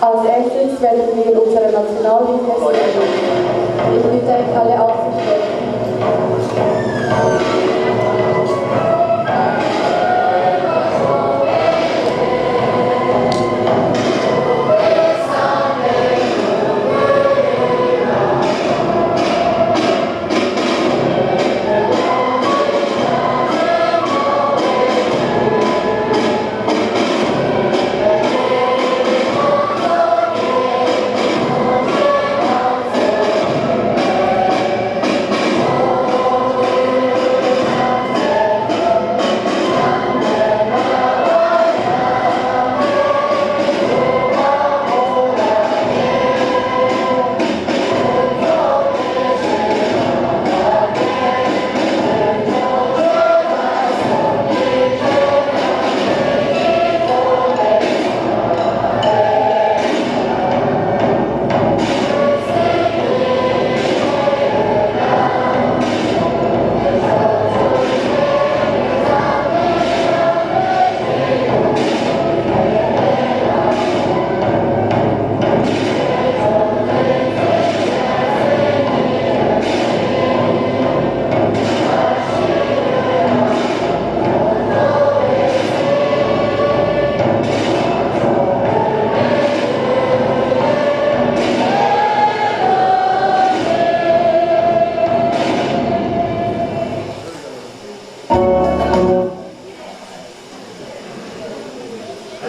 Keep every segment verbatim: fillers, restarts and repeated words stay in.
Als erstes werden wir unsere Nationallieder singen. Ich bitte euch alle aufzustehen.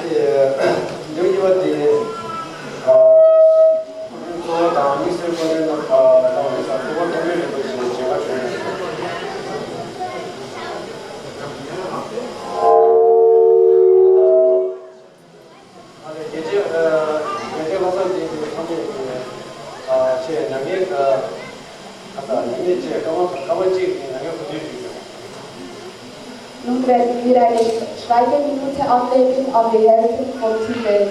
འདིའི་གཉིས་པ་དེ། ཨ། གཙོ་བོ་དང་དམིགས་བསལ་སྐུ་མགྲོན་རྣམ་པ་དང་ལས་ས་གཙོ་བོ་མཐོང་གྲོལ་རིན་པོ་ཆེ་མཇལ་ཁ་ཞུ་ཡ་ཡིན། ཨ་ནི་རྒྱལ་སྤྱི། ཨ། རྒྱལ་སྤྱིའི་ལྷག་བསམ་ཅན་གྱི་ཚོགས་མི་གི། ཨ། ཆེད་མྱ་ངན། ཨ། ཁ་ས་མྱ་ངན་ཆེད་སྐར་མ་སྐར་མ་གཅིག་གི་མྱ་ངན་གུས་འདུད་ཞུས་ཡོད། Nun werden wir eine Schweigeminute anlegen an die Helden von Tibet.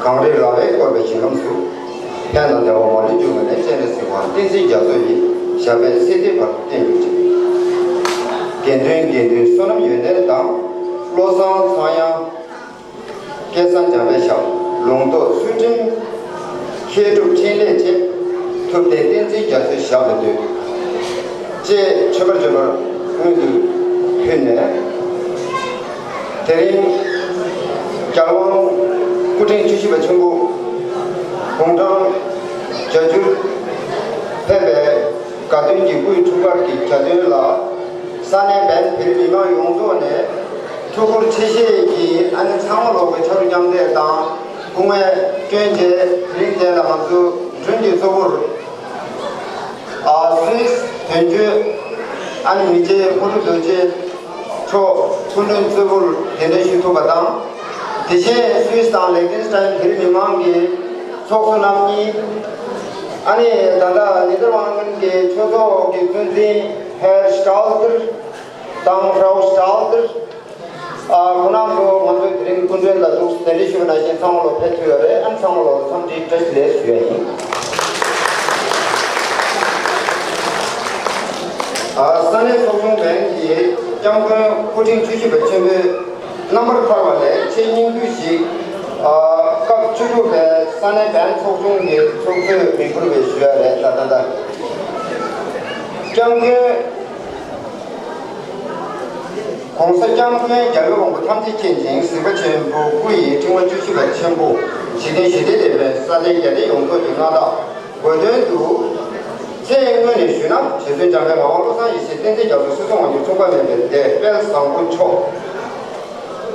གངས་རི་ར་བས་བསྐོར་བའི་ཞིང་ཁམས་སུ། ཕན་དང་བདེ་བ་མ་ལུས་འབྱུང་བའི་གནས། སྤྱན་རས་གཟིགས་དབང་བསྟན་འཛིན་རྒྱ་མཚོ་ཡི། ཞབས་པད་སྲིད་མཐའི་བར་དུ་བརྟན་གྱུར་ཅིག་དགེ་འདུན་དགེ་འདུན་བསོད་ནམས་ཡོན་ཏན་དང་། བློ་བཟང་ཚངས་དབྱངས། སྐལ་བཟང་འཇམ་དཔལ་ཞབས། ལུང་རྟོགས་ཚུལ་ཁྲིམས། མཁས་གྲུབ་འཕྲིན་ལས་བཅས། ཐུབ་བསྟན་བསྟན་འཛིན་རྒྱ་མཚོའི་ཞབས་ལ་འདུད། ཅེས་མཆོད་པར་བརྗོད་པར་སྔོན་དུ་ཕུལ་ནས། དེ་རིང་རྒྱལ་དབང་སྐུ་ཕྲེང་བཅུ་བཞི་པ་ཆེན་པོ་དགུང་གྲངས་བརྒྱད་ཅུར་ཕེབས་པའི་དགའ་སྟོན་གྱི་སྐུའི་འཁྲུངས་སྐར་གྱི་གྱ་སྟོན་ལ། ས་གནས་བན་བོད་མི་མང་ཡོངས་རྫོགས་ནས་ཐུགས་ཁུར་ཆེ་བཞེས་ཀྱིས། ཨ་ནི་ཚང་མ་ལོག་པའི་ཆ་རུ་མཉམ་འདེགས་དང་སྐུ་ངལ་བསྐྱོན་རྗེས། དེ་རིང་དེ་ལ་ང་ཚོ་མགྲོན་གྱི་གཙོ་བོར། ཨ། སུད་སི་དོན་གཅོད། ཨ་ནི་མི་རྗེ་ཕུར་བུ་རྡོ་རྗེ་མཆོག་སྐུ་མགྲོན་གཙོ་བོར་གདན་འདྲེན་ཞུ་ཐུབ་པ་དང་། དེ་བཞིན་སུད་སི་དང་ལེག་ཏེན་སི་ཏན་བོད་མི་མང་གི་ཚོགས་གཙོ་རྣམ་གཉིས། ཨ་ནི་ད་ལྟ་ནེ་དར་ལན་ཌན་གྱི་ཆོས་ཚོགས་ཀྱི་གཙོ་འཛིན་ཧེར་ཤི་ཊལ་ཏར་དང་ཧྥྲའུ་ཤི་ཊལ་ཏར། ཨ། ཁོང་རྣམ་ཚོ་ང་ཚོའི་དེ་རིང་སྐུ་མགྲོན་ལ་འདུག་གདན་འདྲེན་ཞུས་པ་ནང་བཞིན་ཚང་མ་ལོག་ཕེབས་ཐུབ་ཡོད་རེད། ཨ་ནི་ཚང་མ་ལོག་འཚམས་འདྲིའི་བཀྲ་ཤིས་བདེ་ལེགས་ཞུ་ཡ་ཡིན། ཨ། ས་གནས་ཚོགས་ཆུང་བན་གྱི་སྐྱབས་མགོན་སྐུ་ཕྲེང་བཅུ་བཞི་པ་ཆེན་པོའི་རྣམ་པར་ཐར་བ་ལས་ཆེས་སྙིང་བསྡུས་ཤིག་ཨ། སྐབས་བཅུ་དྲུག་པའི་ས་གནས་བན་ཚོགས་ཆུང་གི་ཚོགས་གཙོས་མིང་བསྐུར་བའི་ཞུ་ཡ་རེད། ད་ད་ད། སྐྱབས་མགོན། ༸གོང་ས་༸སྐྱབས་མགོན་རྒྱལ་བའི་དབང་པོ་ཐམས་ཅད་མཁྱེན་ཅིང་གཟིགས་པ་ཆེན་པོ་སྐུ་ཡི་ཕྲེང་བ་བཅུ་བཞི་པ་ཆེན་པོ། འཇིག་རྟེན་ཞི་བདེའི་དེད་དཔོན་ས་སྟེང་རྒྱ་སྡེ་ཡོངས་རྫོགས་ཀྱི་མངའ་བདག་དགོས་དོན་དུ། ཚེ་སྔོན་ནས་ཞུས་ན། རྗེ་བཙུན་འཇམ་དཔལ་ངག་དབང་བློ་བཟང་ཡེ་ཤེས་བསྟན་འཛིན་རྒྱ་མཚོ་སྲིད་གསུམ་དབང་སྒྱུར་མཚུངས་པ་མེད་པའི་སྡེ་དཔལ་བཟང་པོ་མཆོག་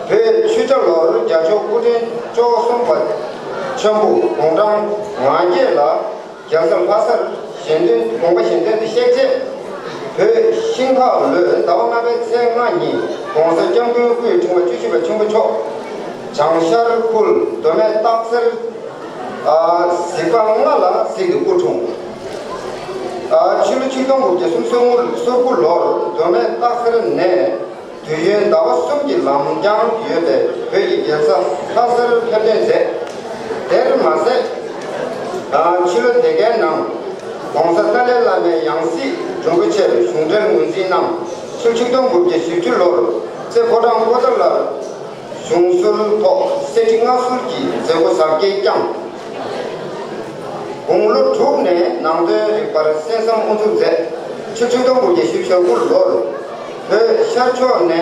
བོད་ཆོས་རྒྱལ་ལོར་རྒྱ་ཆོས་སྐུ་ཕྲེང་བཅུ་གསུམ་པ། ཆེན་པོ་དགུང་གྲངས་ང་བརྒྱད་ལ་རྒྱལ་ས་ལྷ་སར་ཞལ་འདོན་དགོངས་པ་ཞལ་འདོན་དུ་གཤེགས་རྗེས། བོད་ཤིང་སྟག་ལོའི་ཟླ་བ་ལྔ་པའི་ཚེས་ལྔ་ཉིན་༸གོང་ས་༸སྐྱབས་མགོན་སྐུའི་ཕྲེང་བ་བཅུ་བཞི་པ་ཆེན་པོ་མཆོག་བྱང་ཤར་ཁུལ་མདོ་སྨད་སྟག་འཚེར་གཟིགས་པ་ལྔ་ལ་གཟིགས་ཏེ་སྐུ་འཁྲུངས། ཕྱི་ལོ་ཆིག་སྟོང་དགུ་བརྒྱ་སུམ་ཅུ་སོ་དགུ་ལོར་མདོ་སྨད་སྟག་འཚེར་ནས། དུས་ཡུན་ཟླ་བ་གསུམ་གྱི་ལམ་རྐྱང་ཡོད་པའི་བོད་ཀྱི་རྒྱལ་ས་ལྷ་སར་ཕེབས་ཐོན་མཛད། དེར་མ་ཟད། ཕྱི་ལོ་དེ་གའི་ནང་༸གོང་ས་ཏཱ་ལའི་བླ་མའི་ཡང་སྲིད་རིན་པོ་ཆེར་གཞུང་འབྲེལ་ངོས་འཛིན་གནང་། ཕྱི་ལོ་ཆིག་སྟོང་དགུ་བརྒྱ་བཞི་བཅུ་ལོར་རྩེ་ཕོ་བྲང་པོ་ཏཱ་ལར་གཞུང་སྲོལ་ཐོག་གསེར་ཁྲི་མངའ་གསོལ་གྱི་མཛད་སྒོ་གཟབ་རྒྱས་བསྐྱངས། དགུང་ལོ་དྲུག་ནས་ནང་དོན་རིག་པར་གསན་བསམ་དབུ་འཛུགས་མཛད། ཕྱི་ལོ་ཆིག་སྟོང་དགུ་བརྒྱ་བཞི་བཅུ་ཞེ་དགུ་ལོར་བོད་ཤར་ཕྱོགས་ནས་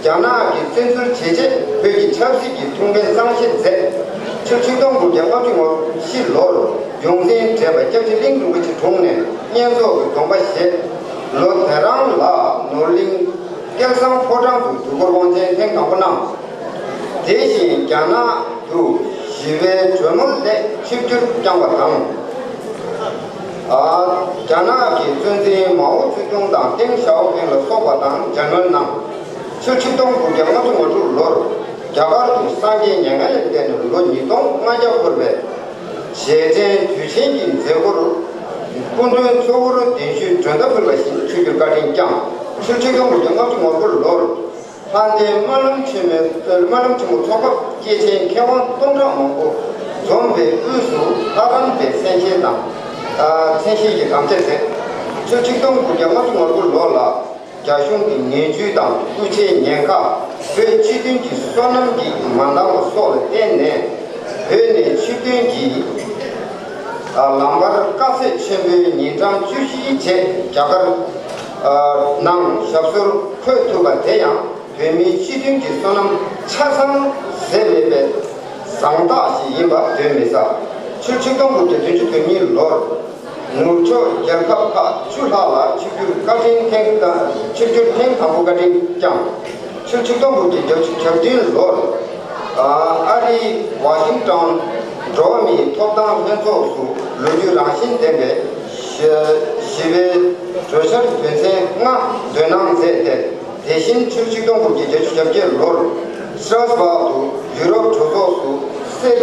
རྒྱ་ནག་གིས་བཙན་འཛུལ་བྱས་རྗེས་བོད་ཀྱི་ཆབ་སྲིད་ཀྱི་ཐུགས་འགན་གཙང་བཞེས་མཛད། ཕྱི་ལོ་ཆིག་སྟོང་དགུ་བརྒྱ་ལྔ་བཅུ་ང་བཞི་ལོར་ཡོངས་འཛིན་བགྲེས་པ་སྐྱབས་རྗེ་གླིང་རིན་པོ་ཆེའི་དྲུང་ནས་བསྙེན་རྫོགས་ཀྱི་སྡོམ་པ་བཞེས། ལོ་དེ་རང་ལ་ནོར་གླིང་སྐལ་བཟང་ཕོ་བྲང་དུ་དུས་འཁོར་དབང་ཆེན་ཐེངས་དང་པོ་གནང་། དེ་བཞིན་རྒྱ་ནག་ཏུ་ཞི་བའི་གྲོས་མོལ་སླད་ཆིབས་བསྒྱུར་བསྐྱངས་པ་དང་། རྒྱ་ནག་གི་གཙོ་འཛིན་མའོ་ཙེ་ཏུང་དང་ཏེང་ཞའོ་ཕིང་ལ་སོགས་པ་དང་མཇལ་མོལ་གནང་། ཕྱི་ལོ་ཆིག་སྟོང་དགུ་བརྒྱ་ལྔ་བཅུ་ང་དྲུག་ལོར་རྒྱ་གར་དུ་སངས་རྒྱས་མྱ་ངན་ལས་འདས་ནས་ལོ་ཉིས་སྟོང་ལྔ་བརྒྱ་འཁོར་བའི་རྗེས་དྲན་དུས་ཆེན་གྱི་མཛད་སྒོར་སྐུ་མགྲོན་གཙོ་བོར་གདན་ཞུས་མགྲོན་བརྡ་ཕུལ་བ་བཞིན་ཆིབས་བསྒྱུར་བཀའ་དྲིན་བསྐྱངས། ཕྱི་ལོ་ཆིག་སྟོང་དགུ་བརྒྱ་ལྔ་བཅུ་ང་དགུ་ལོར། ལྷ་ལྡན་སྨོན་ལམ་ཆེན་མོའི་སྨོན་ལམ་ཆེན་མོ་ཚོགས་པ་སྐྱེས་ཆེན་མཁས་དབང་སྟོང་ཕྲག་མང་པོ་འཛོམས་པའི་དབུས་སུ་ལྷ་རམས་པའི་མཚན་བཤད་དང་། མཚན་བཤད་ཀྱི་དམ་བཅའ་མཛད། ཕྱི་ལོ་ཆིག་སྟོང་དགུ་བརྒྱ་ལྔ་བཅུ་ང་དགུ་ལོ་ལ་རྒྱ་གཞུང་གི་ངན་ཇུས་དང་སྐུ་ཕྱྭའི་ཉེན་ཁ། བོད་སྤྱི་མཐུན་གྱི་སོ་ནམ་གྱི་མ་འདང་བ་སོགས་ལ་བརྟེན་ནས་བོད་ནས་ཆིབས་ཐོན་གྱིས། ལམ་བར་དཀའ་ཚེགས་ཆེན་པོའི་ཉིན་གྲངས་བཅུ་བཞིའི་རྗེས་རྒྱ་གར་ནང་ཞབས་སོར་འཁོད་ཐུབ་པ་དེ་ཡང་བོད་མིའི་སྤྱི་མཐུན་གྱི་བསོད་ནམས་ཆ་ཚང་ཟད་མེད་པའི་བཟང་རྟགས་ཤིག་ཡིན་པ་གདོན་མི་ཟ། ཕྱི་ལོ་ཆིག་སྟོང་དགུ་བརྒྱ་བདུན་ཅུ་དོན་གཉིས་ལོར་ནུབ་ཕྱོགས་རྒྱལ་ཁབ་ཁག་བཅུ་ལྷག་ལ་ཆིབས་བསྒྱུར་བཀའ་དྲིན་ཐེངས་དང་ཆིབས་བསྒྱུར་ཐེངས་དང་པོ་བཀའ་དྲིན་བསྐྱངས། ཕྱི་ལོ་ཆིག་སྟོང་དགུ་བརྒྱ་བརྒྱད་ཅུ་གྱ་བདུན་ལོར། ཨ་རིའི་ཝ་ཤིང་ཏོན་འགྲོ་བ་མིའི་ཐོབ་ཐང་ལྷན་ཚོགས་སུ་ལོ་རྒྱུས་རང་བཞིན་ལྡན་པའི་ཞི་ཞི་བའི་གྲོས་འཆར་དོན་ཚན་ལྔ་འདོན་གནང་མཛད་དེ། དེ་བཞིན་ཕྱི་ལོ་ཆིག་སྟོང་དགུ་བརྒྱ་བརྒྱད་ཅུ་གྱ་བརྒྱད་ལོར་སི་ཊ་སྦག་ཏུ་ཡུ་རོབ་གྲོས་ཚོགས་སུ་གསེར་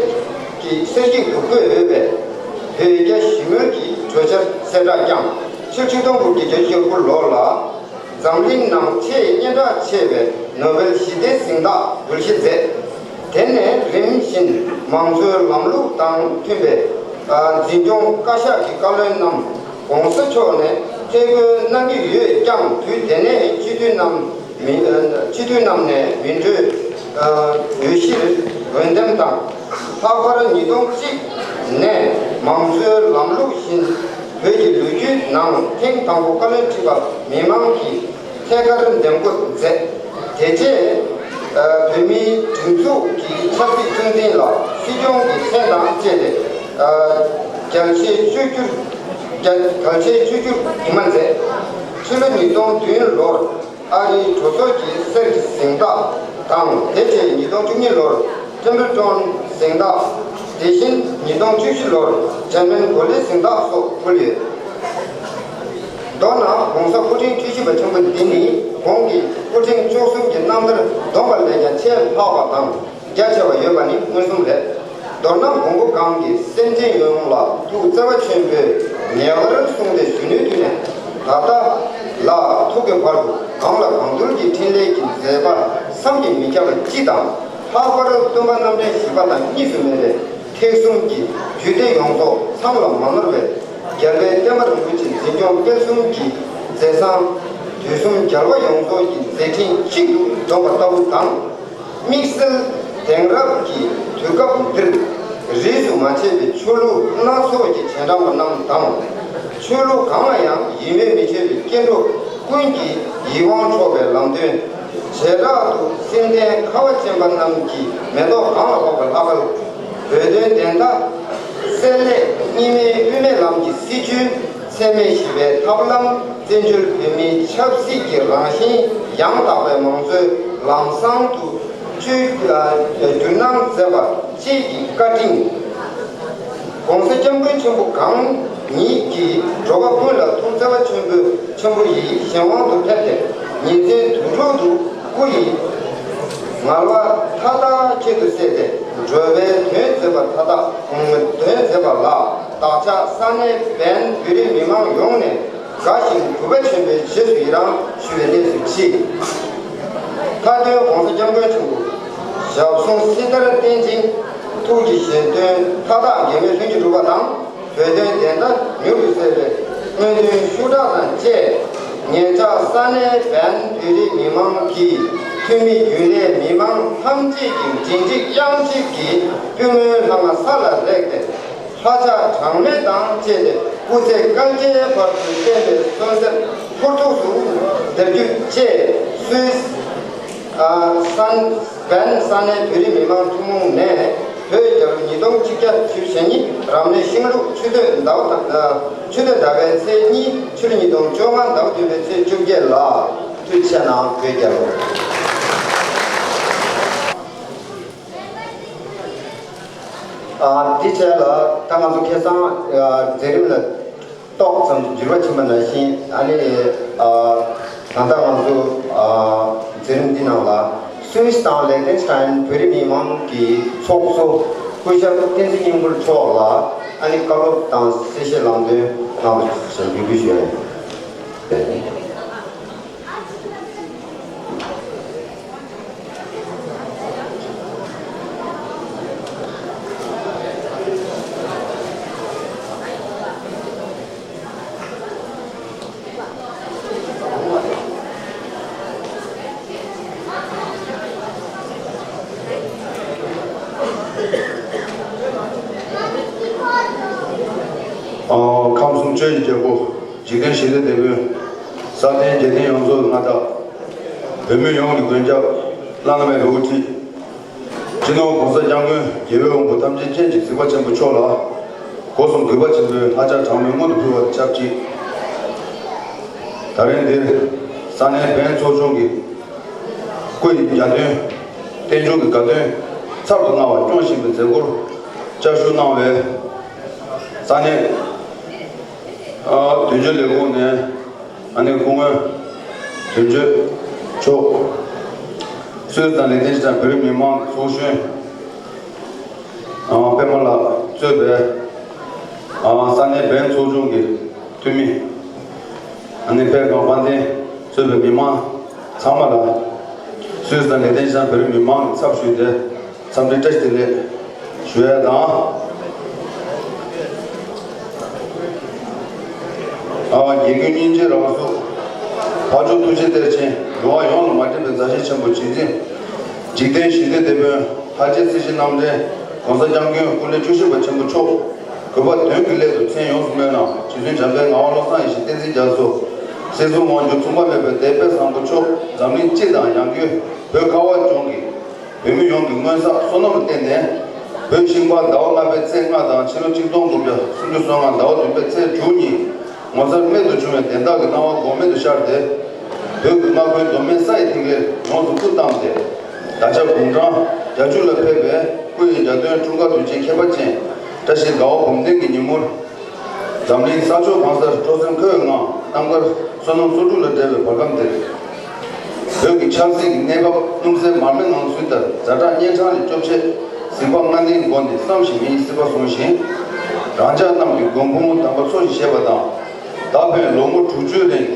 གྱི་གསེར་ཡིག་ཏུ་བཀོད་འོས་པའི་བོད་རྒྱ་ཞི་མོལ་གྱི་གྲོས་འཆར་གསལ་བསྒྲགས་བསྐྱངས། ཕྱི་ལོ་ཆིག་སྟོང་དགུ་བརྒྱ་བརྒྱད་ཅུ་གྱ་དགུ་ལོ་ལ། འཛམ་གླིང་ནང་ཆེས་སྙན་གྲགས་ཆེ་བའི་ནོ་བེལ་ཞི་བདེའི་གཟེངས་རྟགས་འབུལ་བཞེས་མཛད། དེ་ནས་རིམ་བཞིན་མང་གཙོའི་ལམ་ལུགས་དང་མཐུན་པའི་འཛིན་སྐྱོང་བཀའ་ཤག་གི་བཀའ་བློན་རྣམས་༸གོང་ས་མཆོག་ནས་ཐད་བསྐོས་གནང་གི་ཡོད་ཀྱང་། དུས་དེ་ནས་སྤྱི་འཐུས་རྣམས་མི་སྤྱི་འཐུས་རྣམས་ནས་མི་འགྲོའི་འོས་གཞིར་འོས་འདེམས་དང་། ལྷག་པར་ཉིས་སྟོང་གཅིག་ནས་མང་གཙོའི་ལམ་ལུགས་བཞིན་བོད་ཀྱི་ལོ་རྒྱུས་ནང་ཐེངས་དང་པོ་བཀའ་བློན་ཁྲི་པ་མི་མང་གིས་ཐད་ཀར་འདེམས་བསྐོ་མཛད། དེ་རྗེས་བོད་མིའི་སྒྲིག་འཛུགས་ཀྱི་ཆབ་སྲིད་གཙོ་འཛིན་ལ་སྲིད་སྐྱོང་གི་མཚན་དང་བཅས་ཏེ་རྒྱལ་ཆེ་བཅོས་བསྒྱུར་རྒྱལ་རྒྱལ་ཆེ་བཅོས་བསྒྱུར་ཉི་མ་མཛད། ཕྱི་ལོ་ཉིས་སྟོང་བདུན་ལོར། ཨ་རིའི་གྲོས་ཚོགས་ཀྱི་གསེར་གྱི་གཟེངས་རྟགས་དང་། དེ་རྗེས་ཉིས་སྟོང་བཅུ་གཉིས་ལོར་ཊེམ་བྷལ་ཊོན་གཟེངས་རྟགས། དེ་བཞིན་ཉིས་སྟོང་བཅུ་བཞི་ལོར་འཇར་མན་གོ་ལའི་གཟེངས་རྟགས་སོགས་ཕུལ་ཡོད། མདོར་ན་༸གོང་ས་སྐུ་ཕྲེང་བཅུ་བཞི་པ་ཆེན་པོ་འདི་ནི་གོང་གི་སྐུ་ཕྲེང་བཅུ་གསུམ་གྱི་རྣམ་ཐར་བསྡོམས་པ་ལས་ཀྱང་ཆེས་ལྷག་པ་དང་། རྒྱ་ཆེ་བ་ཡོད་པ་ནི་མངོན་སུམ་རེད། མདོར་ན་མགོན་པོ་གང་གིས་སེམས་ཅན་ཡོངས་ལ་ཐུགས་བརྩེ་བ་ཆེན་པོས་ཉེ་བར་བཟུང་སྟེ་གཞོན་ནུའི་དུས་ནས་ད་ལྟ་ལ་ཐུག་གི་བར་དུ་གང་ལ་གང་འདུལ་གྱི་འཕྲིན་ལས་ཀྱི་མཛད་པ་བསམ་གྱིས་མི་ཁྱབ་པ་སྤྱི་དང་། ལྷག་པར་སྟོན་པ་རྣམ་འདྲེན་བཞི་པ་དང་གཉིས་སུ་མེད་པའི་ཐེག་གསུམ་གྱི་རྒྱུད་སྡེ་ཡོངས་རྫོགས་མཚམས་ལ་མ་ནོར་བའི་རྒྱལ་བའི་བསྟན་པ་རིན་པོ་ཆེ་འཛིན་སྐྱོང་སྤེལ་གསུམ་གྱི་མཛད་བཟང་། དུས་གསུམ་རྒྱལ་བ་ཡོངས་རྫོགས་ཀྱི་མཛད་འཕྲིན་གཅིག་ཏུ་བསྡོམས་པ་ལྟ་བུ་དང་། དམིགས་བསལ་དེང་རབས་ཀྱི་དུས་སྐབས་འདིར་རིས་སུ་མ་ཆད་པའི་ཆོས་ལུགས་སྣ་ཚོགས་ཀྱི་རྗེས་འབྲང་པ་རྣམས་དང་། ཆོས་ལུགས་གང་ལ་ཡང་ཡིད་མོས་མི་བྱེད་པའི་སྐྱེ་འགྲོ་ཀུན་གྱི་ཡིད་དབང་འཕྲོག་པའི་ལམ་སྟོན། བྱེ་བྲག་ཏུ་སེམས་ལྡན་ཁ་བ་ཅན་པ་རྣམས་ཀྱི་མེ་ཏོག་གང་ལ་ཕོག་པའི་ལྷ་སྐལ། བོད་དོན་བདེན་མཐའ་གསལ་སླད་གཉིས་སྨན་དབུ་མའི་ལམ་གྱི་སྲིད་བྱུས། འཚེ་མེད་ཞི་བའི་ཐབས་ལམ། བཙན་བྱོལ་བོད་མིའི་ཆབ་སྲིད་ཀྱི་རང་བཞིན་ཡང་དག་པའི་མང་གཙོའི་ལམ་བཟང་དུ་ ཆོས་བསྒྱུར་གནང་མཛད་པ་བཅས་ཀྱི་བཀའ་དྲིན། ༸གོང་ས་༸སྐྱབས་མགོན་ཆེན་པོ་གང་ཉིད་ཀྱིས་འགྲོ་བ་ཀུན་ལ་ཐུགས་བརྩེ་བ་ཆེན་པོས་ཆེན་པོ་ཡི་གཞན་དབང་དུ་ཕེབས་ཏེ། ཉིན་མཚན་དུས་དྲུག་ཏུ་སྐུ་ཡི་ངལ་བ་མཐའ་དག་ཁྱད་དུ་བསད་དེ། འགྲོ་བའི་དོན་མཛད་པ་མཐའ་དག་དོན་མཛད་པ་ལ། བདག་ཅག་ས་གནས་བན་བོད་རིགས་མི་མང་ཡོངས་ནས་དགའ་ཞིང་གུས་པ་ཆེན་པོས་རྗེས་སུ་ཡི་རང་ཞུ་བའི་གནས་སུ་མཆི། མཐའ་དོན་༸གོང་ས་༸སྐྱབས་མགོན་ཆེན་པོ་ཞབས་ཟུང་སྲི་ཐར་བསྟན་ཅིང་། ཐུགས་ཀྱི་བཞེད་དོན་མཐའ་དག་འགལ་མེད་ལྷུན་གྱིས་གྲུབ་པ་དང་། བོད་དོན་བདེན་མཐའ་མྱུར་དུ་གསལ་བའི་སྨོན་འདུན་ཤུགས་དྲག་དང་བཅས། ངེད་ཅག་ས་གནས་བན་བོད་རིགས་མི་མང་གི་འཐུས་མི་རྒྱུན་ལས་མི་མང་ཐམས་ཅད་ཀྱི་མགྲིན་གཅིག་དབྱངས་གཅིག་གིས་པུས་མོའི་ལྷ་ང་ས་ལ་རེག་སྟེ། ལྷ་ལྕགས་གྲངས་མེད་དང་བཅས་ཏེ། སྐུ་ཚེ་བསྐལ་བརྒྱའི་བར་དུ་བརྟན་པའི་གསོན་གསེར་ཕུར་ཐུགས་སུ་འདེབས་རྒྱུ་བཅས། སུད་སི། ཨ། སན་བན་ས་གནས་བོད་རིགས་མི་མང་ཐུན་མོང་ནས། བོད་རྒྱལ་ལོ་ཉིས་སྟོང་ཆིག་བརྒྱ་བཞི་བཅུ་ཞེ་གཉིས་རབ་གནས་ཤིང་ལུག་ཆུ་སྟོད་ཟླ་བ་དང་། ཆུ་སྟོད་ཟླ་བའི་ཚེས་གཉིས། ཕྱི་ལོ་ཉིས་སྟོང་བཅོ་ལྔ་ཟླ་བ་བདུན་པའི་ཚེས་བཅོ་བརྒྱད་ལ། ཐུགས་རྗེ་ཆེ་གནང་། བོད་རྒྱལ་ལོ། ཨ། དེ་བྱས་ལ་ད་ང་ཚོ་ཁ་སང་མཛད་རིམ་ལ་ཏོག་ཙམ་འགྱུར་བ་ཕྱིན་པ་ནང་བཞིན། ཨ་ནི། ཨ། ད་ལྟ་ང་ཚོ། ཨ། མཛད་རིམ་འདི་ནང་ལ་སུད་སི་དང་ལེག་ཏེན་སི་ཏན་བོད་རིགས་མི་མང་གི་ཚོགས་གཙོ་སྐུ་ཞབས་བསྟན་འཛིན་སྙིང་པོ་མཆོག་ལ། ཨ་ནི། བཀའ་སློབ་དང་གསལ་བཤད་ལམ་སྟོན་གནང་བ་ཞུ་རྒྱུ་ཞུ་ཡ་ཡིན། ཨ། ཁམས་གསུམ་ཆོས་ཀྱི་རྒྱལ་པོ། འཇིག་རྟེན་ཞི་བདེའི་དེད་དཔོན། ས་སྟེང་རྒྱལ་བསྟན་ཡོངས་རྫོགས་ཀྱི་མངའ་བདག་བོད་མི་ཡོངས་ཀྱི་མགོན་སྐྱབས། བླ་ན་མེད་རི་བོ་ཁྲི། སྤྱི་ནོར་༸གོང་ས་༸སྐྱབས་མགོན་རྒྱལ་བའི་དབང་པོ་ཐམས་ཅད་མཁྱེན་ཅིང་གཟིགས་པ་ཆེན་པོ་མཆོག་ལ། སྒོ་གསུམ་གུས་པ་ཆེན་པོས་ལྷ་ལྕགས་གྲངས་མེད་སྔོན་དུ་ཕུལ་བ་དང་ཆབས་ཅིག། ད་རིང་འདིར་ས་གནས་བན་ཚོགས་ཆུང་གི་སྐུ་ཡི་རྒྱ་སྟོན། རྟེན་འབྱུང་གི་དགའ་སྟོན་ཚར་དུ་དངར་བ་སྐྱོང་བཞིན་པའི་མཛད་སྒོར་བཅར་ཞུགས་གནང་བའི་ས་གནས། ཨ། དོན་གཅོད་ལས་ཁུངས་ནས། ཨ་ནི། སྐུ་ངོ་དོན་གཅོད་མཆོག། སུད་སི་དང་ལེག་ཏེན་སི་ཏན་བོད་རིགས་མི་མང་གི་ཚོགས་གཞོན། ཨ། པད་མ་ལགས་གཙོས་པའི། ཨ། ས་གནས་བན་ཚོགས་ཆུང་གི་འཐུས་མི། ཨ་ནི། དཔལ་སྒང་དཔལ་ལྡན་གཙོས་པའི་མི་མང་ཚང་མ་ལ། སུད་སི་དང་ལེག་ཏེན་སི་ཏན་བོད་རིགས་མི་མང་གི་ཚབ་ཞུས་ཏེ། འཚམས་འདྲི་བཀྲ་ཤིས་བདེ་ལེགས་ཞུ་ཡ་དང་། ཨ། རྒྱལ་ཀུན་སྙིང་རྗེའི་རང་གཟུགས། འཕགས་མཆོག་ཐུགས་རྗེ་གཏེར་ཆེན། འགྲོ་བ་ཡོངས་ལ་མ་འདྲེས་པའི་མཛའ་བཤེས་ཆེན་པོ་རྗེ་བཙུན། འཇིག་རྟེན་ཞི་བདེའི་དེད་དཔོན། ལྷ་རྗེ་སྲིད་ཞི་རྣམ་འདྲེན། ༸གོང་ས་༸སྐྱབས་མགོན་སྐུ་ལས་བཅུ་བཞི་པ་ཆེན་པོ་མཆོག། གུས་པ་དོན་གྱི་སླད་དུ་མཚན་ཡོངས་སུ་སྨོས་ན། རྗེ་བཙུན་འཇམ་དཔལ་ངག་དབང་བློ་བཟང་ཡེ་ཤེས་བསྟན་འཛིན་རྒྱ་མཚོ། སྲིད་གསུམ་དབང་སྒྱུར་མཚུངས་པ་མེད་པའི་དེད་དཔོན་བཟང་པོ་མཆོག། འཛམ་གླིང་སྤྱི་དང་ཡང་སྒོས་བོད་ཁ་བ་ལྗོངས་ཀྱི་བོད་མི་ཡོངས་ཀྱི་སྔོན་བསགས་བསོད་ནམས་ལ་བརྟེན་ནས། བོད་ཤིང་པ་ཟླ་བ་ལྔ་པའི་ཚེས་ལྔ་དང་ཕྱི་ལོ་ཆིག་སྟོང་དགུ་བརྒྱ་སུམ་ཅུ་སོ་ལྔ་ཟླ་བ་བདུན་པའི་ཚེས་དྲུག་ཉིན་ངོ་མཚར་རྨད་དུ་བྱུང་བའི་དན་རྟགས་ཀྱི་སྣང་བ་འགོག་མེད་དུ་ཤར་ཏེ། བོད་ཀྱི་སྔ་རྒོལ་མདོ་སྨད་ས་ཡི་ཐིག་ལེར་ཡོངས་སུ་སྐུ་བལྟམས་ཏེ། ད་ཆ་དགུང་གྲངས་བརྒྱད་ཅུ་ལ་ཕེབས་པའི་སྐུ་ཡི་རྒྱ་སྟོན་འཁྲུངས་སྐར་དུས་ཆེན་ཁྱད་པར་ཅན་བཀྲ་ཤིས་ཟླ་བ་འབུམ་ལྡན་གྱི་ཉིན་མོར། འཛམ་གླིང་ས་ཕྱོགས་གང་སར་སྤྲོ་སེམས་འཁོལ་བའི་ངང་རྣམ་དཀར་བསོད་ནམས་སོ་དྲུག་ལ་བསྒྲལ་བའི་བར་ཁམས་འདིར། བོད་ཀྱི་ཆབ་སྲིད་ཀྱི་གནས་བབ་སྣུམ་ཟད་མར་མེ་ནང་བསུས་ལྟར་ཛ་དྲག་གཉན་འཕྲང་ལས་སྐྱོབ་ཆེད། གཟིགས་པ་སྔ་ལྡན་སྒོ་ནས་བསམ་བཞིན་མི་ཡི་སྲིད་པ་བཟུང་ཞིང་། རང་ཅག་རྣམས་ཀྱི་མགོན་དཔུང་དམ་པ་འཚོ་ཞིང་གཞེས་པ་དང་། ད་ཕན་ལོ་ངོ་དྲུག་ཅུའི་རིང་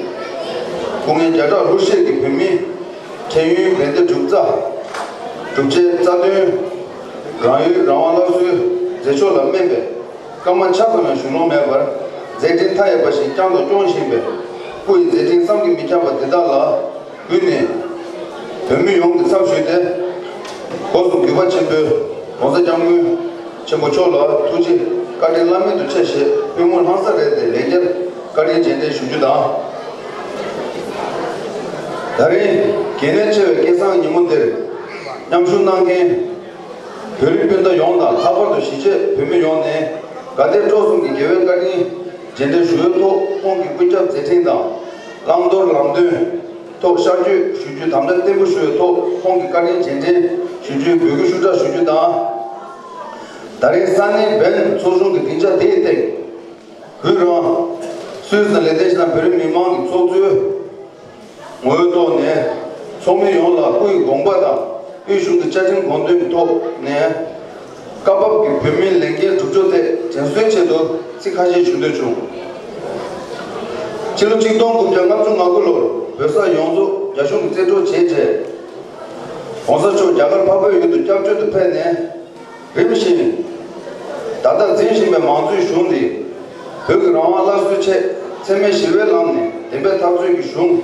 སྐུ་ངལ་བརྒྱ་ཕྲག་ལྷུར་བཞེས་ཀྱི་བོད་མིའི་ཁྱད་ཡོན་བན་དེ་གྲུབ་རྩ། གྲུབ་ཆའི་རྩ་དོན། རང་ཡུལ་རང་དབང་སླར་གསོའི་མཛད་ཕྱོགས་ལ་སྨན་པའི། སྐར་མ་ཆ་ཙམ་ཡང་གཞུང་ལུང་མེད་པར་མཛད་འཕྲིན་མཐའ་ཡས་པ་ཞིག་བསྐྱངས་དང་སྐྱོང་བཞིན་པའི་སྐུ་ཡི་མཛད་འཕྲིན་བསམ་གྱིས་མི་ཁྱབ་པ་འདི་དག་ལ་གུས་ནས་བོད་མི་ཡོངས་ཀྱི་ཚབ་ཞུས་ཏེ། སྒོ་གསུམ་གུས་པ་ཆེན་པོས་༸གོང་ས་༸སྐྱབས་མགོན་ཆེན་པོ་མཆོག་ལ་ཐུགས་རྗེ་བཀའ་དྲིན་བླ་མེད་དུ་ཆེ་ཞེས་པུས་མོ་ལྷང་སར་རེག་སྟེ་ལན་བརྒྱར་བཀའ་དྲིན་རྗེས་དྲན་ཞུ་རྒྱུ་དང་། ད་རིང་གལ་གནད་ཆེ་བའི་སྐལ་བཟང་ཉིན་མོ་འདིར་མཉམ་ཞུགས་གནང་མཁན། བོད་རིགས་སྤུན་ཟླ་ཡོངས་དང་ལྷག་པར་དུ་གཞིས་བྱེས་བོད་མི་ཡོངས་ནས་དགའ་དད་སྤྲོ་གསུམ་གྱི་དགེ་བའི་བཀའ་དྲིན་རྗེས་དྲན་ཞུ་བའི་ཐོག་ཁོང་གི་སྐུ་ཁྱབ་མཛད་འཕྲིན་དང་བླང་དོར་ལམ་སྟོན་ཐོག་ཤར་བསྐྱོད་ཞུ་རྒྱུ་དམ་བཅའ་བརྟན་པོ་ཞུ་བའི་ཐོག་ཁོང་གི་བཀའ་དྲིན་རྗེས་དྲན་ ཞུ་རྒྱུའི་འབོད་སྐུལ་ཤུགས་དྲག་ཞུ་རྒྱུ་དང་། ད་རེས་ས་གནས་བན་ཚོགས་ཆུང་གི་སྡིངས་ཆ་དེའི་སྟེང་། བོད་རང་སུད་སི་དང་ལེགས་ལྡན་ཕྱི་ནང་བོད་རིགས་མི་མང་གི་ཚོགས་གཙོའི་ངོ་བོའི་ཐོག་ནས། ཚོགས་མི་ཡོངས་ལ་སྐུའི་དགོངས་པ་དང་དབུས་གཞུང་གི་བཅའ་ཁྲིམས་དགོངས་དོན་ཐོག་ནས། སྐབས་བབ་ཀྱི་བོད་མིའི་ལས་འགན་སྒྲུབ་ཕྱོགས་ཐད་དྲན་གསོའི་ཆེད་དུ་ཚིག་ཁ་ཤས་ཞུ་འདོད་བྱུང་། ཕྱི་ལོ་ཆིག་སྟོང་དགུ་བརྒྱ་ལྔ་བཅུ་ང་དགུ་ལོར་བོད་ས་ཡོངས་རྫོགས་རྒྱ་གཞུང་གིས་རྩིས་སྤྲོད་བྱས་རྗེས། ༸གོང་ས་མཆོག་རྒྱ་གར་འཕགས་པའི་ཡུལ་དུ་སྐྱབས་བཅོལ་དུ་ཕེབས་ནས། རིམ་བཞིན་ད་ལྟ་འཛིན་བཞིན་པའི་མང་གཙོའི་གཞུང་འདི་བོད་ཀྱི་རང་དབང་སླར་གསོའི་ཆེད་འཚེ་མེད་ཞི་བའི་ལམ་ནས་བདེན་པའི་འཐབ་རྩོད་ཀྱི་གཞུང་།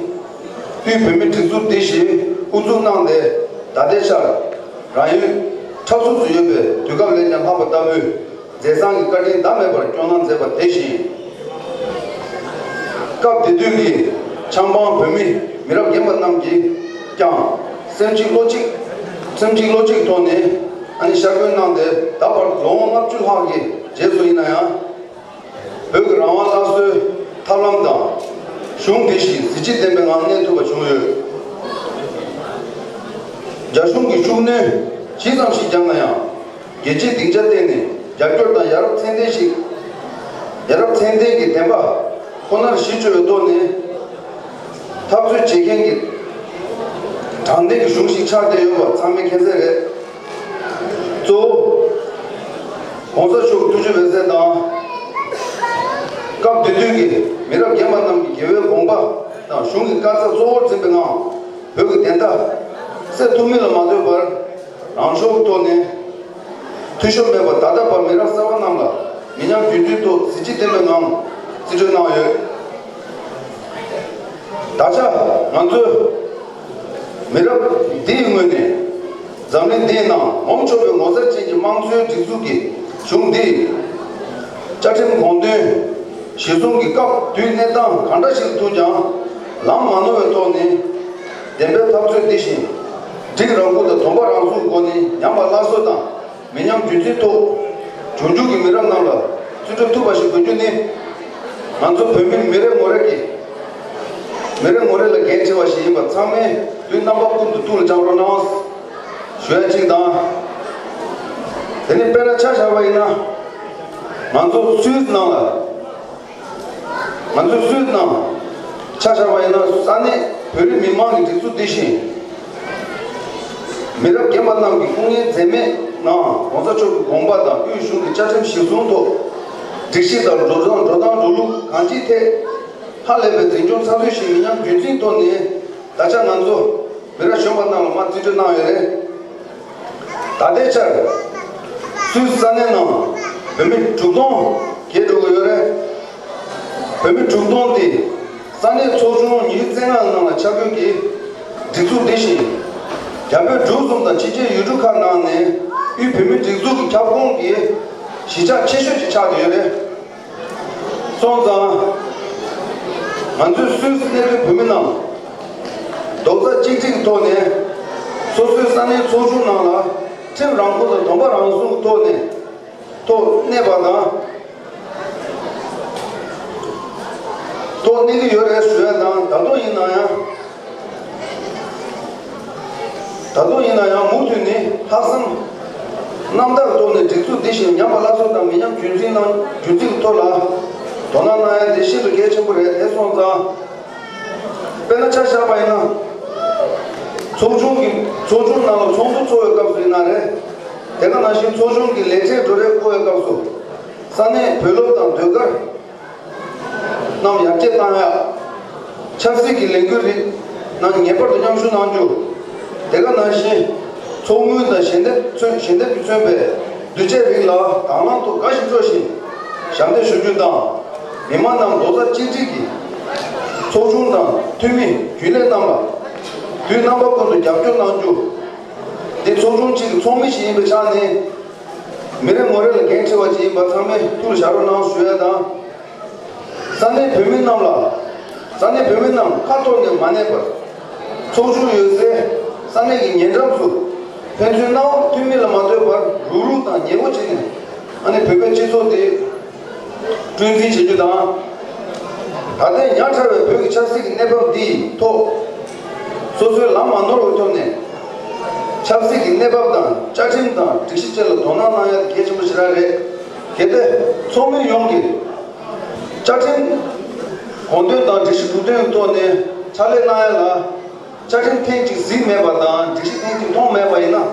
དབུས་བོད་མིའི་སྒྲིག་འཛུགས་འདི་ཞེས་དབུ་འཛུགས་གནང་སྟེ། ད་ལྟའི་ཆར་རང་ཡུལ་འཁྲབ་ཟུར་དུ་ཡོད་པའི་དུས་སྐབས་ལས་ཀྱང་ལྷག་པ་ལྟ་བུའི་མཛད་བཟང་གི་བཀའ་དྲིན་ཟླ་མེད་པར་སྐྱོང་གནང་མཛད་པ་དེ་བཞིན། སྐབས་དེ་དུས་ཀྱི་ཆབ་འབངས་བོད་མི་མི་རབས་རྒན་པ་རྣམས་ཀྱིས་ཀྱང་སེམས་གཅིག་བློ་གཅིག་སེམས་གཅིག་བློ་གཅིག་ཐོག་ནས་ཨ་ནི་ཤར་བསྐྱོད་གནང་སྟེ། ད་བར་ལོ་ངོ་ལྔ་བཅུ་ལྷག་གི་རྗེས་སུ་ཡིན་ན་ཡང་། བོད་ཀྱི་རང་དབང་སླར་གསོའི་ཐབས་ལམ་དང་གཞུང་འདི་བཞིན་གཟི་བརྗིད་ལྡན་པའི་ངང་གནས་ཐུབ་པ་བྱུང་ཡོད། རྒྱ་གཞུང་གིས་ཤུགས་སྣོན་ཇི་ཙམ་ཞིག་བརྒྱབ་ན་ཡང་། རྒྱལ་སྤྱིའི་སྡིངས་ཆ་སྟེང་ནས་རྒྱབ་སྐྱོར་དང་ཡ་རབས་མཚན་ལྡན་ཞིག་ཡ་རབས་མཚན་ལྡན་གྱི་བདེན་པ་ཁོ་ནར་གཞི་བཅོལ་བའི་ཐོག་ནས་འཐབ་རྩོད་བྱེད་མཁན་གྱི་དྲང་བདེན་གྱི་གཞུང་ཞིག་ཆགས་བསྡད་ཡོད་པ་ཚང་མས་མཁྱེན་གསལ་རེད། གཙོ་བོ་༸གོང་ས་མཆོག་ཐུགས་རྗེ་འབད་བརྩོན་དང་། སྐབས་དེ་དུས་ཀྱི་མི་རབས་རྒན་པ་རྣམས་ཀྱི་དགེ་བའི་དགོངས་པ་དང་གཞུང་གི་བཀའ་རྩ་གཙོ་བོར་འཛིན་པའི་ངང་། བོད་ཀྱི་བདེན་མཐའ་གསལ་ཐུབ་མིན་ལ་མ་ལྟོས་པར། རང་ཕྱོགས་ཐོག་ནས་འཐུས་ཤོར་མེད་པར་ད་ལྟ་བར་མི་རབས་གསར་པ་རྣམས་ལ་མི་ཉམས་རྒྱུན་འཛིན་ཐོག་གཟི་བརྗིད་ལྡན་པའི་ངང་རྩིས་སྤྲོད་གནང་ཡོད། ད་ཆ་ང་ཚོས་མི་རབས་འདིའི་ངོས་ནས་འཛམ་གླིང་འདིའི་ནང་ངོམ་ཆོག་པའི་ངོ་མཚར་ཅན་གྱི་དམངས་གཙོའི་སྒྲིག་འཛུགས་ཀྱི་གཞུང་འདིའི་བཅའ་ཁྲིམས་དགོངས་དོན་གཞིར་བཟུང་གིས་སྐབས་དུས་གནས་སྟངས་གང་འདྲ་ཞིག་ཐུག་ཀྱང་ལམ་མ་ནོར་བའི་ཐོག་ནས་བདེན་པའི་འཐབ་རྩོད་འདི་བཞིན་འགྲིག་རང་ཁུར་དང་སྡོམ་པ་རང་སྲུང་སྒོ་ནས་ཉམས་པ་སླར་གསོ་དང་། མི་ཉམས་རྒྱུན་འཛིན་ཐོག་འབྱུང་འགྱུར་གྱི་མི་རབས་རྣམས་ལ་བརྩི་སྲུང་ཐུབ་པ་ཞིག་དགོས་རྒྱུ་ནི། ང་ཚོ་བོད་མི་མི་རེ་ངོ་རེ་གི་མི་རེ་ངོ་རེ་ལ་འགན་འཁྲི་བ་ཞིག་ཡིན་པ་ཚང་མས་དུས་རྣམ་པ་ཀུན་ཏུ་ཐུགས་ལ་བཅངས་རོགས་གནང་ཞུ་ཡ་གཅིག་དང་། དེ་ནས་དཔེར་ན་ཆ་བཞག་པ་ཡིན་ན། ང་ཚོ་སུད་སི་ནང་ལ། ང་ཚོས་སུད་སི་ནང་ཆ་བཞག་པ་ཡིན་ན། ས་གནས་བོད་རིགས་མི་མང་གི་སྒྲིག་འཛུགས་འདི་བཞིན་མི་རབས་རྒན་པ་རྣམས་ཀྱི་སྐུ་ངལ་འཛེམས་མེད་ངང་༸གོང་ས་མཆོག་གི་དགོངས་པ་དང་དབུས་གཞུང་གི་བཅའ་ཁྲིམས་གཞིར་བཟུང་ཐོག་སྒྲིག་གཞི་དང་འགྲོ་སྟངས་འགྲོ་སྟངས་འགྲོ་ལུགས་གང་ཅིའི་ཐད་ཧ་ལས་པའི་འཛིན་སྐྱོང་ཚགས་ཚུད་ཞིག་མི་ཉམས་རྒྱུན་འཛིན་ཐོག་ནས་ད་ཆ་ང་ཚོ་མི་རབས་གཞོན་པ་རྣམས་ལ་མར་རྩིས་སྤྲོད་གནང་ཡོད་རེད། ད་ལྟའི་ཆར་སུད་སི་ས་གནས་ནང་བོད་མི་དྲུག་སྟོང་བརྒལ་འགྲོ་གི་ཡོད་རེད། བོད་མི་དྲུག་སྟོང་དེ་ས་གནས་ཚོགས་ཆུང་ཉི་ཤུ་རྩ་ལྔ་ནང་ལ་ཆ་བགོས་ཀྱིས་སྒྲིག་འཛུགས་འདི་བཞིན་རྒྱ་བོད་འབྲུག་གསུམ་དང་ཕྱི་རྒྱལ་ཡུལ་གྲུ་ཁག་ནང་ནས་དབུས་བོད་མིའི་སྒྲིག་འཛུགས་ཀྱི་ཁྱབ་ཁོངས་ཀྱི་གཞིས་ཆགས་ཆེ་ཤོས་ཤིག་ཆགས་ཡོད་རེད། སོང་ཙང་། ང་ཚོས་སུད་སི་གནས་སྡོད་བོད་མི་རྣམས་རྡོག་རྩ་གཅིག་སྒྲིལ་གྱི་ཐོག་ནས་སོ་སོའི་ས་གནས་ཚོགས་ཆུང་ནང་ལ་ཁྲིམས་རང་ཁུར་དང་སྡོམ་པ་རང་སྲུང་གི་ཐོག་ནས་ཐོག་གནས་པ་དང་། ཐོག་གནས་ཀྱི་ཡོད་རེད་ཞུ་ཡ་དང་། ད་དུང་ཡིན་ན་ཡང་། ད་དུང་ཡིན་ན་ཡང་མུ་མཐུད་ནས་ལྷག་བསམ་རྣམ་དག་ཐོག་ནས་སྒྲིག་འཛུགས་འདི་བཞིན་ཉམས་པ་སླར་གསོ་དང་མི་ཉམས་རྒྱུན་འཛིན་གནང་རྒྱུན་འཛིན་གྱི་ཐོག་ལ་དོ་སྣང་གནང་ཡ་དེ་ཤིན་ཏུ་གལ་ཆེན་པོ་རེད། དེ་སོང་ཙང་། དཔེར་ན་ཆ་བཞག་པ་ཡིན་ན། ཚོགས་ཆུང་གི་ཚོགས་ཆུང་ནང་ལ་ཚོགས་འདུ་ཚོགས་པའི་སྐབས་སུ་ཡིན་ན་རེད། དེ་ག་ནང་བཞིན་ཚོགས་ཆུང་གི་ལས་བྱེད་གྲོས་རེ་བསྐོ་བའི་སྐབས་སུ། ས་གནས་བོད་སློབ་དང་ཟློས་གར་རྣམས་ཡར་རྒྱས་གཏང་ཡ། ཆབ་སྲིད་ཀྱི་ལས་འགུལ་རིགས་ནང་ངེས་པར་དུ་མཉམ་ཞུགས་གནང་རྒྱུ། དེ་ག་ནང་བཞིན་ཚོགས་དངུལ་དང་ཞལ་འདེབས་ཚོས་ཞལ་འདེབས་ཀྱིས་མཚོན་པའི་དུས་ཆད་རིགས་ལ་དང་བླངས་ཐོག་དགའ་ཞིང་སྤྲོ་ཞིང་ཞབས་འདེགས་ཞུ་རྒྱུ་དང་། མི་མང་རྣམས་རྡོག་རྩ་གཅིག་སྒྲིལ་གྱིས་ཚོགས་ཆུང་དང་འཐུས་མི་རྒྱུན་ལས་རྣམས་ལ་དུས་རྣམ་པ་ཀུན་ཏུ་རྒྱབ་སྐྱོར་གནང་རྒྱུ། འདི་ཚོགས་ཆུང་གཅིག་གི་ཚོགས་མི་ཞིག་ཡིན་པའི་ཆ་ནས། མི་རེ་ངོ་རེ་ལ་འགན་འཁྲི་བ་ཅིག་ཡིན་པ་ཚང་མས་ཐུགས་ལ་བཞག་རོགས་གནང་ཞུ་ཡ་དང་། ས་གནས་བོད་མི་རྣམས་ལ། ས་གནས་བོད་མི་རྣམས་ཁ་འཐོར་ནས་མ་གནས་པར། ཚོགས་ཆུང་ཡོད་སའི་ས་གནས་ཀྱི་ཉེ་འགྲམ་དུ་ཕན་ཚུན་རྣམ་འཐུས་མི་ལ་མ་ལྟོས་པར་རུག་རུག་དང་ཉེ་པོ་བྱས་ནས། ཨ་ནི་བོད་པའི་སྤྱི་ཚོགས་དེ་སྐྲུན་འཛིན་བྱེད་རྒྱུ་དང་། ད་ལྟའི་ཉག་ཕྲ་བའི་བོད་ཀྱི་ཆབ་སྲིད་ཀྱི་གནས་བབ་འདིའི་ཐོག་སོ་སོའི་ལམ་མ་ནོར་བའི་ཐོག་ནས། ཆབ་སྲིད་ཀྱི་གནས་བབ་དང་བཅའ་ཁྲིམས་དང་སྒྲིག་གཞི་བཅས་ལ་དོ་སྣང་གནང་ཡ་དེ་གལ་ཆེན་པོ་ཞེ་དྲག་རེད། གལ་ཏེ་ཚོགས་མི་ཡོངས་ཀྱིས་བཅའ་ཁྲིམས་དགོངས་དོན་དང་སྒྲིག་གཞི་དགོངས་དོན་ཐོག་ནས་ཕྱག་ལས་གནང་ཡ་ལ། བཅའ་ཁྲིམས་ཐེངས་གཅིག་གཟིགས་མེད་པ་དང་སྒྲིག་གཞི་ཐེངས་གཅིག་མཐོང་མེད་པ་ཡིན་ན།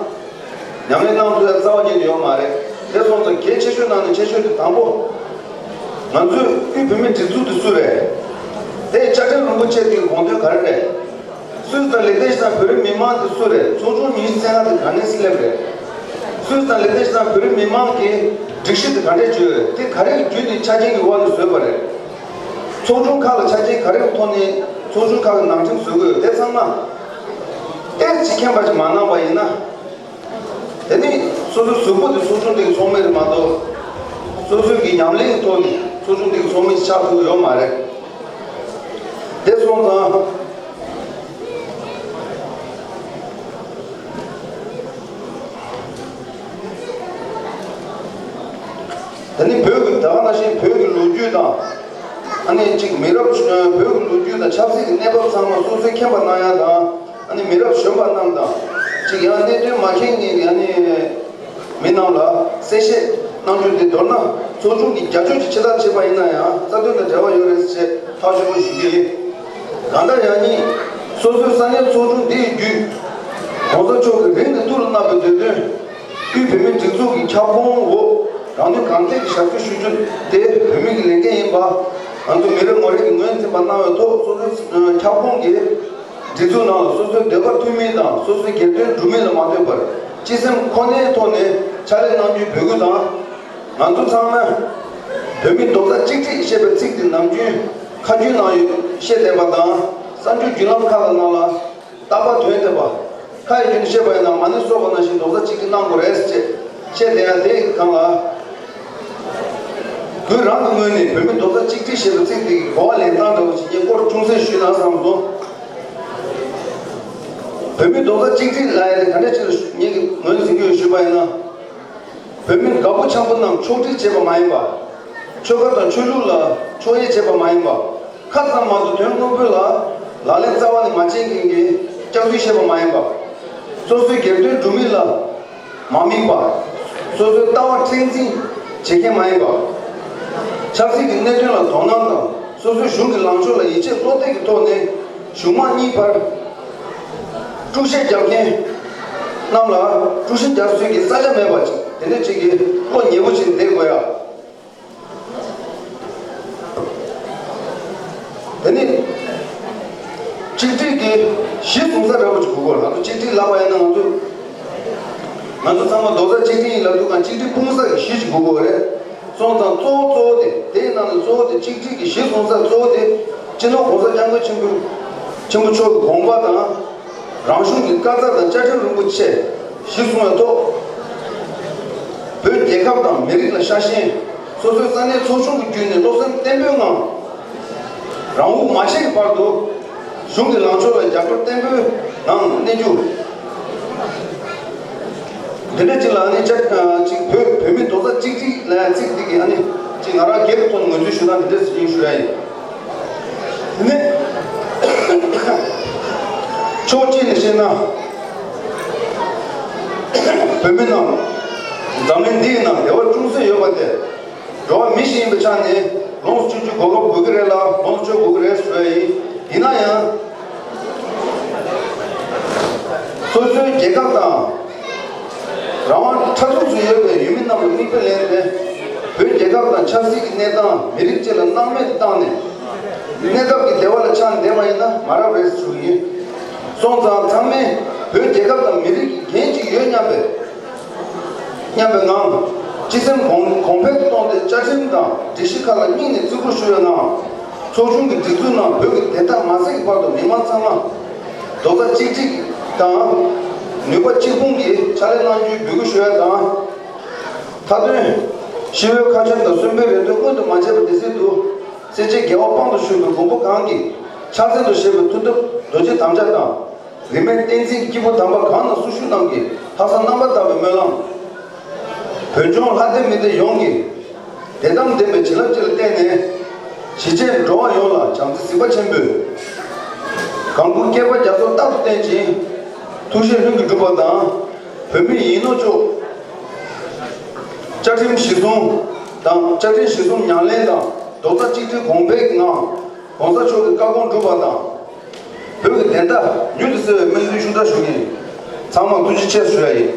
ཉམས་ལེན་གནང་ཐུབ་ཡ་རྩ་བ་ཉིད་ནས་ཡོད་མ་རེད། དེ་སོང་ཙང་གལ་ཆེ་ཤོས་ནང་ནས་ཆེ་ཤོས་དེ་དང་པོ། ང་ཚོའི་དབུས་བོད་མིའི་སྒྲིག་འཛུགས་དེ་སུ་རེད། དེ་བཅའ་ཁྲིམས་རིན་པོ་ཆེ་དེའི་དགོངས་དོན་ག་རེ་རེད། སུད་སི་དང་ལིག་ཏེན་ཤི་ཏན་བོད་རིགས་མི་མང་དེ་སུ་རེད། ཚོགས་ཆུང་ཉི་ཤུ་རྩ་ལྔ་དེ་ག་ནས་སླེབས་རེད། སུད་སི་དང་ལིག་ཏེན་ཤི་ཏན་བོད་རིགས་མི་མང་གི་སྒྲིག་གཞི་དེ་ག་འདྲས་བརྗོད་རེད། དེ་ག་རེ་བརྒྱུད་ནས་ཆ་རྐྱེན་གྱི་དབང་ནས་བཟོས་པ་རེད། ཚོགས་ཆུང་ཁག་ལ་ཆ་རྐྱེན་ག་རེ་ཐོག་ནས་ཚོགས་ཆུང་ཁག་གི་ནང་ཁྲིམས་བཟོ་དགོས་ཡོད། དེ་ཚང་མ་ཏོག་ཙམ་མཁྱེན་པ་ཞིག་མ་གནང་བ་ཡིན་ན། དེ་ནི་སོ་སོའི་གཟུགས་པོ་དེ་ཚོགས་ཆུང་དེ་གི་ཚོགས་མི་རེད་མ་གཏོགས། སོ་སོའི་གི་ཉམས་ལེན་གྱི་ཐོག་ནས་ཚོགས་ཆུང་དེ་གི་ཚོགས་མི་ཞིག་ཆགས་ཐུབ་ཀྱི་ཡོད་མ་རེད། དེ་སོང་ཙང་། ད་ནི་བོད་ཀྱི་ད་ག་ནང་བཞིན་བོད་ཀྱི་ལོ་རྒྱུས་དང་། ཨ་ནི་གཅིག་མི་རབས་བོད་ཀྱི་ལོ་རྒྱུས་དང་ཆབ་སྲིད་ཀྱི་གནས་བབ་ཚང་མ་སོ་སོས་མཁྱེན་པ་གནང་ཡ་དང་། ཨ་ནི་མི་རབས་གཞོན་པ་རྣམས་དང་། གཅིག་ཡང་གནད་དོན་མ་མཁྱེན་མཁན་གྱི་ཨ་ནི་མི་རྣམས་ལ་གསལ་བཤད་གནང་རྒྱུ་དེ། མདོར་ན་ཚོགས་ཆུང་གི་རྒྱབ་སྐྱོར་གྱི་ཆེད་དུ་བྱས་པ་ཡིན་ན་ཡང་རྩ་དོན་དང་འབྲེལ་བ་ཡོད་རེད་ཅེས་ཐག་ཆོད་པོ་ཞུ་གི་ཡིན། གང་ལྟར་ཡང་སྙིང་སོ་སོའི་ས་གནས་ཚོགས་ཆུང་འདི་ཡི་བརྒྱུད་གོང་ས་མཆོག་གིས་རིང་ནས་ཐུགས་ལ་བསྣམས་པའི་བདེ་དོན། དབུས་བོད་མིའི་སྒྲིག་འཛུགས་ཀྱི་ཁྱབ་ཁོངས་འོག་རང་དོན་གང་ཐད་ཀྱི་ཞབས་ཞུ་ཞུ་རྒྱུ་དེ་བོད་མི་གི་ལས་འགན་ཡིན་པ། ང་ཚོ་མི་རེ་ངོ་རེ་གིས་ངོས་འཛིན་པ་གནང་བའི་ཐོག་སོ་སོའི་ཁྱབ་ཁོངས་ཀྱི་སྒྲིག་འཛུགས་ནང་ལ་སོ་སོའི་འདོད་པ་མཐུན་མིན་དང་སོ་སོའི་སྒེར་དོན་སྒྲུབ་མིན་ལ་མ་ལྟོས་པར་སྤྱི་སེམས་ཁོ་ནའི་ཐོག་ནས་ཕྱག་ལས་གནང་རྒྱུའི་འབོད་སྐུལ་དང་། ང་ཚོ་ཚང་མས་བོད་མིའི་རྡོག་རྩ་གཅིག་སྒྲིལ་ཞེས་པའི་ཚིག་དེ་ནམ་རྒྱུན་ཁ་རྒྱུན་ནང་ཡོད་བཤད་བསྡད་པ་དང་། གསར་འགྱུར་བརྒྱུད་ལམ་ཁག་ལ་ནང་ལ། རྟག་པར་ཐོན་བསྡད་པ། ཁ་ཡི་རྒྱུན་བཤད་པ་ཡིན་ན་མ་ཎི་གསོལ་བ་ནང་བཞིན་རྡོག་རྩ་གཅིག་སྒྲིལ་གནང་དགོས་རེད་ཅེས་བཤད་བསྡད་ཡ་དེ་གང་ལ། ཁོང་རང་གི་ངོས་ནས་བོད་མི་རྡོག་རྩ་གཅིག་སྒྲིལ་ཞེས་པའི་ཚིག་དེ་གི་གོ་བ་ལེན་སྟངས་འདྲ་བོ་ཞིག་ངས་སྐོར་ཅུང་ཟད་ཞུས་ན་བསམ་སོང་། བོད་མི་རྡོག་རྩ་གཅིག་སྒྲིལ་ལབ་ཡ་དེ་ག་འདྲ་ཅིག་ལ་ངེད་ཀྱི་ངོས་ཟིན་རྒྱུ་ཞུས་པ་ཡིན་ན། བོད་མི་རྒད་པོ་ཆེན་པོ་རྣམས་ཕྱོགས་སྒྲིག་བྱས་པ་མ་ཡིན་པ། ཆོལ་ཁ་དང་ཆོས་ལུགས་ལ་ཕྱོགས་གཡས་བྱས་པ་མ་ཡིན་པ། ཁ་ཙམ་མ་གཏོགས་དོན་དངོས་པོ་ལ་ལག་ལེན་རྩ་བ་ནས་མ་བྱེད་མཁན་གྱི་སྐྱག་རྫུན་བཤད་པ་མ་ཡིན་པ། སོ་སོའི་སྒེར་དོན་སྒྲུབ་མིན་ལ་མ་དམིགས་པ། སོ་སོའི་ལྟ་བ་མཁྲེགས་འཛིན་བྱེད་མཁན་མ་ཡིན་པ། ཆབ་སྲིད་ཀྱི་གནད་དོན་ལ་དོ་སྣང་དང་སོ་སོའི་གཞུང་གི་ལངས་ཕྱོགས་ལ་ཡིད་ཆེས་བློ་གཏད་ཀྱི་ཐོག་ནས་གཞུང་དམངས་གཉིས་བར་དཀྲུག་ཤིང་རྒྱག་མཁན་རྣམས་ལ་དཀྲུག་ཤིང་རྒྱག་སྲོལ་གྱི་ས་ཆ་མེད་པ་ཅིག་དེ་འདྲ་ཅིག་གི་བློ་ཉེ་བོ་ཅིག་འདེགས་དགོས་ཡ། དེ་ནི་གཅིག་སྒྲིལ་གྱི་གཞི་བཟུང་ས་འདྲ་བོ་ཅིག་དགོས་ཀྱི་ཡོད་རེད། ང་ཚོ་གཅིག་སྒྲིལ་ལབ་པ་ཡིན་ན་ང་ཚོ་ང་ཚོ་ཚང་མ་རྡོག་རྩ་གཅིག་སྒྲིལ་ཡིན་ལབ་དུས་གང་གཅིག་སྒྲིལ་སྤུངས་ས་ཀྱི་གཞི་ཅིག་དགོས་ཀྱི་ཡོད་རེད། སོང་ཙང་གཙོ་བོ་གཙོ་བོ་དེ་དེའི་ནང་ནས་གཙོ་བོ་དེ་གཅིག་སྒྲིལ་གྱི་གཞི་བཟུང་ས་གཙོ་བོ་དེ་སྤྱི་ནོར་གོང་ས་སྐྱབས་མགོན་ཆེན་པོ་ཆེན་པོ་མཆོག་གི་དགོངས་པ་དང་། རང་གཞུང་གི་བཀའ་རྩ་དང་བཅའ་ཁྲིམས་རིན་པོ་ཆེ་གཞི་བཟུང་བའི་ཐོག་བོད་རྒྱལ་ཁབ་དང་མི་རིགས་ལ་ཤ་ཞེན། སོ་སོའི་ས་གནས་ཚོགས་ཆུང་གི་བརྒྱུད་ནས་བློ་སེམས་བརྟན་པོའི་ངང་རང་དབང་མ་ཆད་ཀྱི་བར་དུ་གཞུང་གི་ལངས་ཕྱོགས་ལ་རྒྱབ་སྐྱོར་བརྟན་པོའི་ངང་གནས་རྒྱུ། འདི་འདྲ་ཅིག་ལ་ཨ་ནི་ཅག་ཅིག་བོད་བོད་མི་རྡོག་རྩ་གཅིག་སྒྲིལ་ལབ་ཡ་ཚིག་འདི་གི་ཨ་ནི་ཅིག་ང་རང་སྒེར་གྱི་ཐོག་ནས་ངོས་འཛིན་ཞུ་ན་འདི་འདྲ་ཞིག་ཡིན་ཞུ་ཡ་ཡིན། དེ་ནས་ཕྱོགས་གཅིག་ནས་བཤད་ན་བོད་མི་རྣམས་འཛམ་གླིང་འདིའི་ནང་བདེ་བ་ཅུང་ཟད་ཡོད་པ་དེ། འགྲོ་བ་མི་ཞིག་ཡིན་པའི་ཆ་ནས་ལོངས་སུ་སྤྱོད་རྒྱུའི་གོ་སྐབས་དགོས་ཀྱི་རེད་ལ་ལོངས་སུ་སྤྱོད་དགོས་ཀྱི་རེད་ཞུ་ཡ་ཡིན། ཡིན་ན་ཡང་། སོ་སོའི་རྒྱལ་ཁབ་དང་། རང་དབང་མཐར་ཐུག་ཏུ་ཡོད་པའི་ཡུལ་མི་རྣམས་ལ་མིག་དཔེ་ལེན་ཏེ། བོད་རྒྱལ་ཁབ་དང་ཆབ་སྲིད་ཀྱི་གནས་སྟངས་མི་རིགས་བཅས་ལ་སྣང་མེད་དུ་བཏང་ནས། གནས་སྐབས་ཀྱི་བདེ་བ་ལ་ཆགས་བསྡད་པ་ཡིན་ན་མ་རབས་རེད་ཞུ་གི་ཡིན། སོང་ཙང་ཚང་མས་བོད་རྒྱལ་ཁབ་དང་མི་རིགས་ཀྱི་འགན་ཅིག་ཡོད་སྙམ་པའི། སྙམ་པའི་ངང་། སྤྱི་སེམས་གོང་གོང་འཕེལ་གཏོང་སྟེ་བཅའ་ཁྲིམས་དང་སྒྲིག་གཞི་ཁག་ལ་སྙིང་ནས་བརྩི་བཀུར་ཞུ་བའི་ངང་། ཚོགས་ཆུང་གི་སྒྲིག་འཛུགས་ནང་བོད་ཀྱི་བདེན་མཐའ་མ་གསལ་གྱི་བར་དུ་མི་མང་ཚང་མ་རྡོག་རྩ་གཅིག་སྒྲིལ་དང་། ནུས་པ་གཅིག་སྤུངས་ཀྱིས་ཕྱག་ལས་གནང་རྒྱུའི་འབོད་སྐུལ་ཞུ་ཡ་དང་། མཐའ་དོན། ཞི་བའི་ཁ་ཆེམས་དང་གསོན་པོའི་རེ་འདུན་མངོན་དུ་མ་བྱས་པ་དེ་སྲིད་དུ། སེར་བྱེས་རྒྱལ་བ་དཔང་དུ་བཞུགས་པའི་མགོན་པོ་གང་གི་ཕྱག་མཚན་དུ་བཞེས་པའི་མཐུ་སྟོབས་རྡོ་རྗེ་དམ་བཅའ་དང་། རིས་མེད་བསྟན་འཛིན་གྱི་སྐྱེས་བུ་དམ་པ་གང་དང་སུ་བཞུགས་རྣམས་ཀྱི་ལྷག་བསམ་རྣམ་པར་དག་པའི་སྨོན་ལམ། བོད་ལྗོངས་ལྷ་སྡེ་མི་སྡེ་ཡོངས་ཀྱི་བདེན་གཏམ་ལྡན་པའི་བྱིན་རླབས་བཅས་ལ་བརྟེན་ནས། གཞིས་བྱེས་འགྲོ་བ་ཡོངས་ལ་བྱམས་བརྩེ་གཟིགས་པ་ཆེན་པོས། གང་བཀུར་བསྐལ་པ་རྒྱ་མཚོ་རྟག་ཏུ་བརྟན་ཅིང་། ཐུགས་བཞེད་ལྷུན་གྱིས་གྲུབ་པ་དང་། བོད་མི་ཡིན་ནོ་ཅོག་བཅའ་ཁྲིམས་གཞི་བཟུང་དང་། བཅའ་ཁྲིམས་གཞི་བཟུང་ཉམས་ལེན་དང་། རྡོག་རྩ་གཅིག་སྒྲིལ་གོང་འཕེལ་གྱི་ངང་། ༸གོང་ས་མཆོག་གི་བཀའ་དགོངས་འགྲུབ་པ་དང་། བོད་ཀྱི་བདེན་མཐའ་མྱུར་དུ་གསལ་བའི་སྨོན་འདུན་ཤུགས་དྲག་ཞུ་གི་ཡིན། ཚང་མར་ཐུགས་རྗེ་ཆེ་ཞུ་ཡ་ཡིན།